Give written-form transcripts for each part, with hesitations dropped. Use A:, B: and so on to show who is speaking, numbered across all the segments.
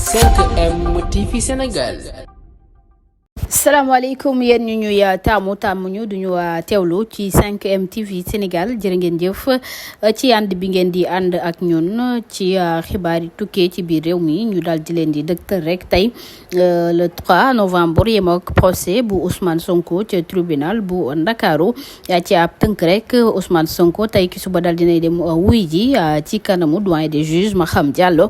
A: 5M TV Sénégal.
B: salaamaaleykum yéen ñu ñuy taamu ñu duñu teewlu ci 5M TV Sénégal jërë ngeen jëf ci ànd bi ngeen di ànd ak ñun ci xibaar yi tukkee ci biir réew mi ñu daal di leen di dëgtal rek tey le 3 novembre yem ak procès bu Ousmane Sonko ci tribunal bu Ndakaaru ci ab tënk rek Ousmane Sonko tey ki suba daal dinay dem wuy ji ci kanamu doyen des juges Maham Diallo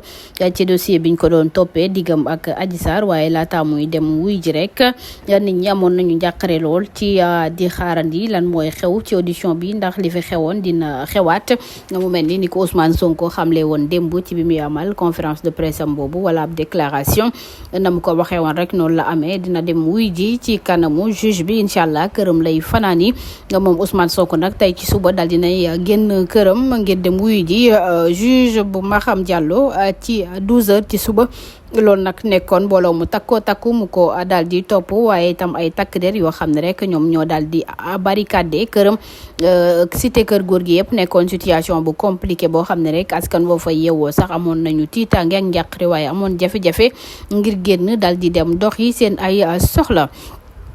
B: ci dossier biñ ko doon toppee diggam ak Adji Sarr waaye laata muy dem wuy ji rek. nit ñi amoon nañu njàqare lool ci di xaarandi lan mooy xew ci audition bi ndax li fi xewoon dina xewaat mu mel ni ko Ousmane Sonko xamle woon démb ci bi muy amal conférence de presse am boobu wala ab déclaration na mu ko waxee woon rek noonu la amee dina dem wuy ji ci kanamu juge bi incha allah këram lay fanaani moom Ousmane Sonko nag tey ci suba daal dinay génn këram ngir dem wuy ji juge bu Maham Diallo ci 12h ci suba. loolu nag nekkoon mbooloo mu takku mu ko daal di topp waaye itam ay takk der yoo xam ne rek ñoom ñoo daal di barricade këram cité kër góor gi yëpp nekkoon situation bu compliqué boo xam ne rek askan boo fa yeewoo sax amoon nañu tiitaange ak njàqare waaye amoon jafe-jafe ngir génn daal di dem dox yi seen ay soxla.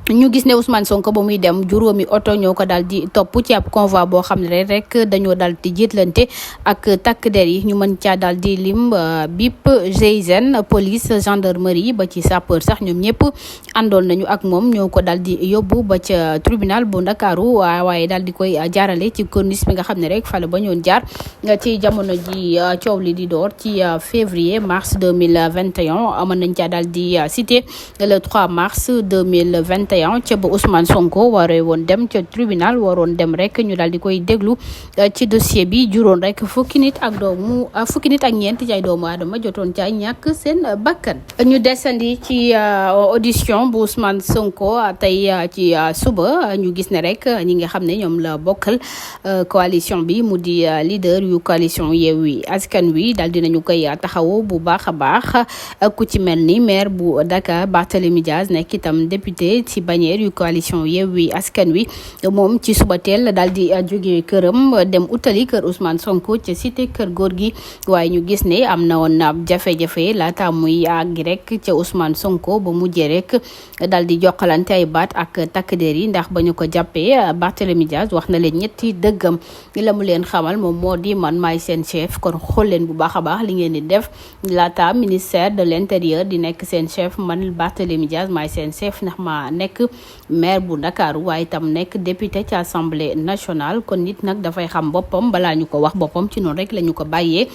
B: ñu gis ne Ousmane Sonko ba muy dem juróomi oto ñoo ko daal di topp ci ab convoi boo xam ne rek dañoo daal di jiitlante ak takk der yi ñu mën caa daal di lim BIP GIGN police gendarmerie ba ci sapeur sax ñoom ñëpp àndoon nañu ak moom ñoo ko daal di yóbbu ba ca tribunal bu Ndakaaru waaye daal di koy jaarale ci corniche bi nga xam ne rek fala ba ñoon jaar ci jamono ji coow li di door ci février mars 2021 amoon nañ caa daal di cité le 3 mars 2021 ca ba Ousmane Sonko waree woon dem ca tribunal waroon dem rek ñu daal di koy déglu ci dossier bi juróon rek fukki nit ak ñeent ci ay doomu aadama jotoon ca ñàkk seen bakkan. ñu desandi ci audition bu Ousmane Sonko tey ci suba ñu gis ne rek ñi nga xam ne ñoom la bokkal coalition bi mu di leader yu coalition Yewwi Askan Wi daal dinañu koy taxawu bu baax a baax ku ci mel ni maire bu Dakar Barthélémy Dias nekk itam député ci bannière yu coalition Yewwi Askan Wi moom ci suba teel daal di jóge këram dem utali kër Ousmane Sonko ca cité kër góor gi waaye ñu gis ne am na woon ab jafe-jafe laata muy àgg rek ca Ousmane Sonko ba mujjee rek daal di jokkalante ay baat ak takk der yi ndax ba ñu ko jàppee Barthélémy Dias wax na leen ñetti dëggam la mu leen xamal moom moo di man maay seen chef kon xool leen bu baax a baax li ngeen di def laata ministère de l'intérieur di nekk seen chef man Barthélémy Dias maay seen chef ndax ma nekk maire bu Ndakaaru waaye itam nekk député ci assemblée nationale kon nit nag dafay xam boppam balaa ñu ko wax boppam ci noonu rek la ñu ko bàyyee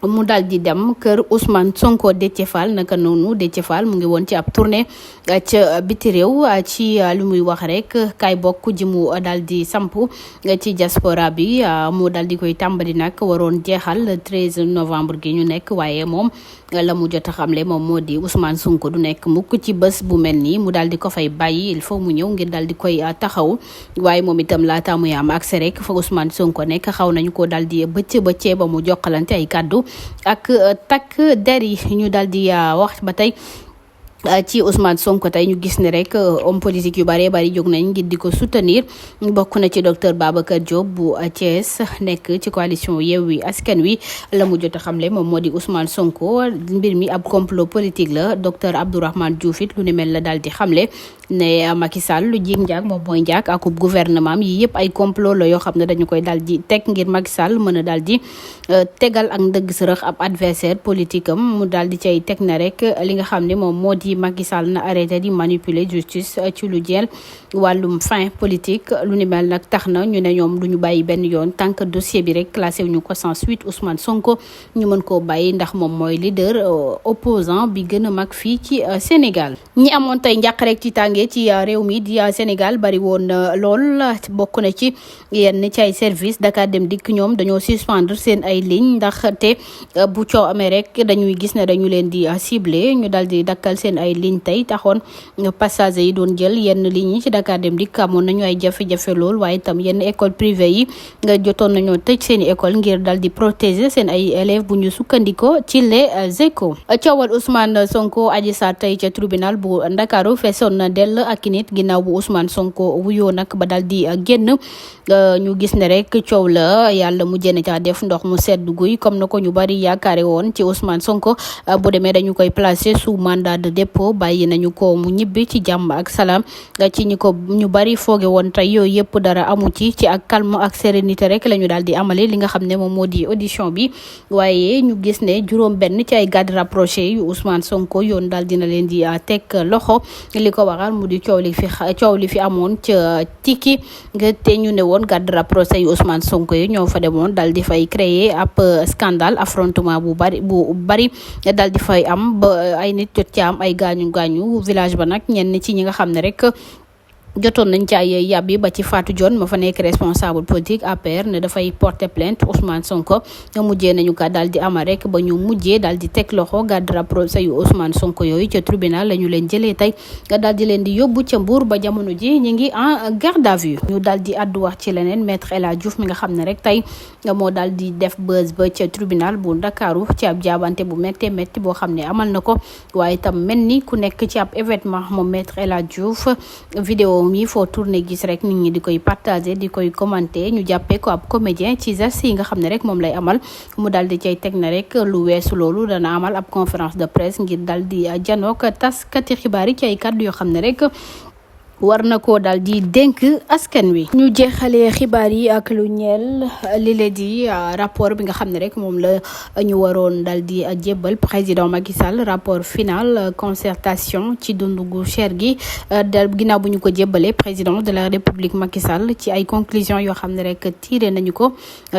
B: mu daal di dem kër Ousmane Sonko Déthié Fall naka noonu Déthié Fall mu ngi woon ci ab tournée ca biti réew ci li muy wax rek kay bokk ji mu daal di samp ci diaspora bi mu daal di koy tàmbali nag waroon jeexal le 13 novembre gi ñu nekk waaye moom la mu jot a xamle moom moo di Ousmane Sonko du nekk mukk ci bés bu mel nii mu daal di ko fay bàyyi il faut mu ñëw ngir daal di koy taxaw waaye moom itam laata muy am accès rek fa Ousmane Sonko nekk xaw nañu ko daal di bëccee ba mu jokkalante ay kàddu ak takk der yi ñu daal di wax ba tey ci Ousmane Sonko tey ñu gis ne rek homme politique yu bëree bëri jóg nañ ngir di ko soutenir bokk na ci docteur Babacar Diop bu Thiès nekk ci coalition Yewwi Askan Wi la mu jot a xamle moom moo di Ousmane Sonko mbir mi ab complot politique la docteur Abdourahmane Diouf it lu ni mel la daal di xamle ne Macky Sall lu jig njaag moom mooy njaag ak gouvernement am yi yëpp ay complot la yoo xam ne dañu koy daal di teg ngir Macky Sall mën a daal di tegal ak ndëgg sërëx ab adversaire politique am mu daal di cay teg na rek li nga xam ne moom moo di Macky Sall na arrêté di manipuler justice ci lu jël wàllum fin politique lu ni mel nag tax na ñu ne ñoom du ñu bàyyi benn yoon tant que dossier bi rek classé wuñu ko sans suite Ousmane Sonko ñu mën koo bàyyi ndax moom mooy leader opposant bi gën a mag fii ci Sénégal. ñi amoon tey njàq rek ci tàngee ci réew mi di Sénégal bari woon lool bokk na ci yenn ci ay service Dakar Dem Dikk ñoom dañoo suspendre seen ay ligne ndax te bu coow amee rek dañuy gis ne dañu leen di ciblé ñu daal di dakkal seen ay ligne tey taxoon passagers yi doon jël yenn lignes yi ci Dakar Dem Dikk amoon nañu ay jafe-jafe lool waaye itam yenn école privée yi nga jotoon nañoo tëj seen i école ngir dal di protéger seen ay élèves bu ñu sukkandikoo ci les échos. Coowal Ousmane Sonko Adji Sarr tey ca tribunal bu Ndakaaru feesoon na dell ak nit ginnaaw bu Ousmane Sonko wuyoo nag ba dal di génn ñu gis ne rek coow la yàlla mujjee na caa def ndox mu sedd guy comme na ko ñu bari yaakaare woon ci Ousmane Sonko bu demee dañu koy placer sous mandat de dépôt bàyyi nañu ko mu ñibbi ci jàmm ak salaam ci ñi ko ñu bari fooge woon tey yooyu yëpp dara amu ci ak calme ak sérénité rek la ñu daal di amale li nga xam ne moom moo di audition bi waaye ñu gis ne juróom benn ci ay garde rapproché yu Ousmane Sonko yoon daal dina leen di teg loxo li ko waral mu di coow li fi amoon ca Tiki te ñu ne woon garde rapproché yu Ousmane Sonko yi ñoo fa demoon daal di fay créer ab scandale affrontement bu bari daal di fay am ba ay nit jot ci am ay gaañu village ba nag ñenn ci ñi nga xam ne rek jotoon nañ ci ay yàbbi ba ci Fatou Dione ma fa nekk responsable politique APR ne dafay porter plainte Ousmane Sonko mujjee nañu ka daal di ama rek ba ñu mujjee daal di teg loxo garde rapproché yu Ousmane Sonko yooyu ca tribunal la ñu leen jëlee tey daal di leen di yóbbu ca Mbour ba jamono ji ñu ngi en garde à vue. ñu daal di addu wax ci leneen maître El Hadji Diouf mi nga xam ne rek tey moo daal di def buzz ba ca tribunal bu Ndakaaru ci ab jaabante bu métti boo xam ne amal na ko waaye itam mel ni ku nekk ci ab événement moom maître El Hadji Diouf vidéo mi foo tourné gis rek nit ñi di koy partager di koy commenter ñu jàppee ko ab comédien ci gestes yi nga xam ne rek moom lay amal mu daal di cay teg na rek lu weesu loolu dana amal ab conférence de presse ngir daal di janook taskati xibaar yi ci ay kàddu yoo xam ne rek war na koo daal di dénk askan wi. ñu jeexalee xibaar yi ak lu ñeel li la di rapport bi nga xam ne rek moom la ñu waroon daal di jébbal président Macky Sall rapport final concertation ci dundu gu cher gi ginnaaw bu ñu ko jébbalee président de la république Macky Sall ci ay conclusions yoo xam ne rek tiré nañu ko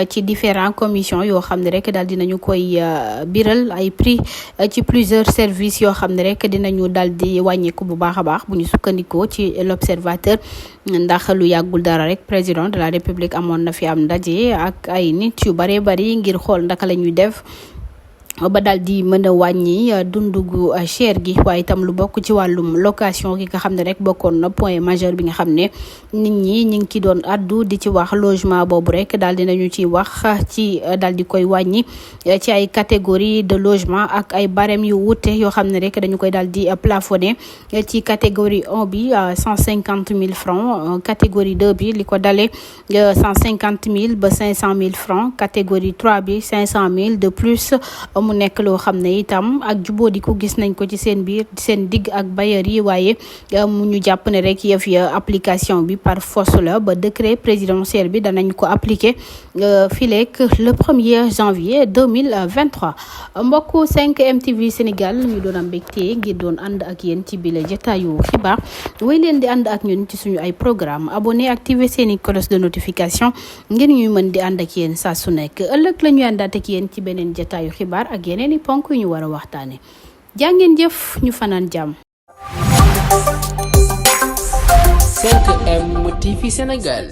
B: ci différents commissions yoo xam ne rek daal dinañu koy biral ay prix ci plusieurs services yoo xam ne rek dinañu daal di wàññeeku bu baax a baax bu ñu sukkandikoo ci l'observateur ndax lu yàggul dara rek président de la république amoon na fi am ndaje ak ay nit yu bare bari ngir xool ndaka la ñuy def ba daal di mën a wàññi dundu gu cher gi waaye itam lu bokk ci wàllum location gi nga xam ne rek bokkoon na point majeur bi nga xam ne nit ñi ñu ngi ci doon addu di ci wax logement boobu rek daal di nañu ci wax ci daal di koy wàññi ci ay catégorie de logement ak ay barème yu wute yoo xam ne rek dañu koy daal di plafonné ci catégorie 1 bi 150 000 francs catégorie 2 bi li ko dalee 150 000 ba 500 000 francs catégorie 3 bi 500 000 de plus mu nekk loo xam ne itam ak jubóodiku gis nañ ko ci seen biir seen digg ak bailleur yi waaye mu ñu jàpp ne rek yëf ya application bi par force la ba décret présidentiel bi danañ ko appliquer fileek le 1er janvier 2023 mbokku 5M TV Sénégal ñu doon am mbégte ngir doon ànd ak yéen ci bile jotaayu xibaar way leen di ànd ak ñun ci suñu ay programme abonné activer seeni cloche de notification ngir ñuy mën di ànd ak yéen saa su nekk ëllëg la ñuy àndaat ak yéen ci beneen jotaayu xibaar ak yeneen i ponk yu ñu war a waxtaane jàngeen jëf ñu fanaan jàmm.
A: 5M TV Sénégal